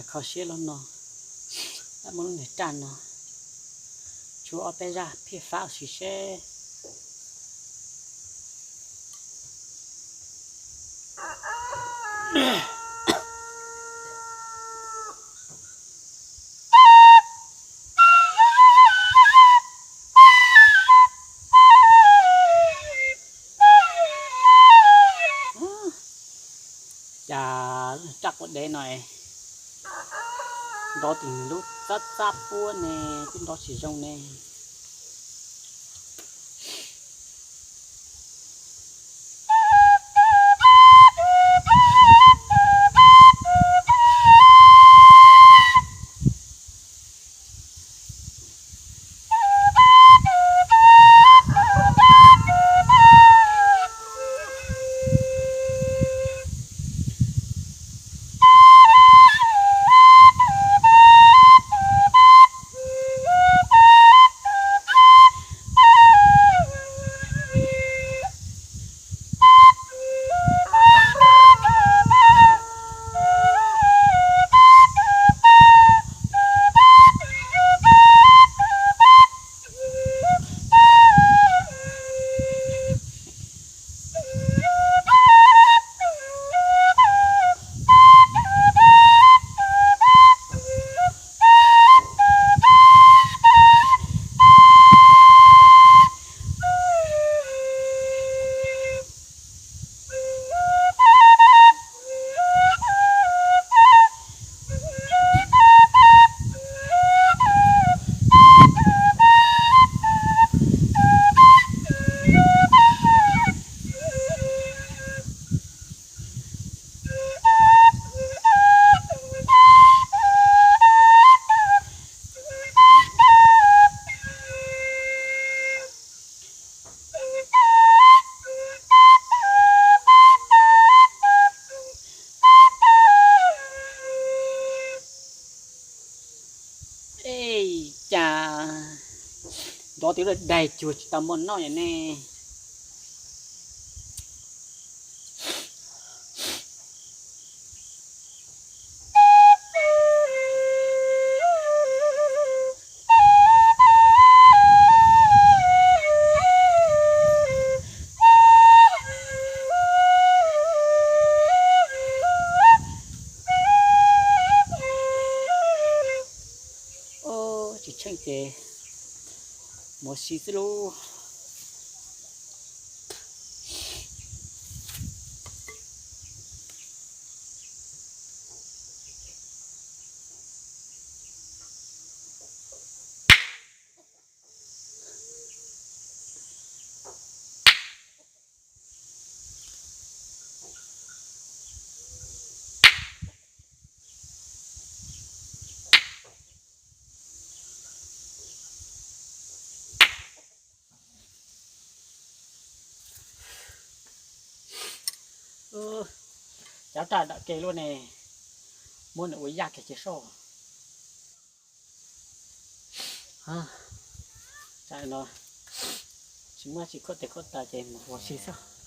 Kho siab lub no, muab lub niag raj no tshuab ob peb zaj phiaj fab ua si seb. Cas raj quav dev no nrov tis lub txab txab puab ne, twb nrov tsis zoo ne. Ej, cas nrov twb daig cuag tsis tau muaj noj ne. Tsis tsheej ces mus ua si xwb lauj. Cov raj dam ke luaj ne, muab nws ua yaj kiag cia soj. Tsis muaj tsis khuam tes khuam taw ces mus ua si xwb.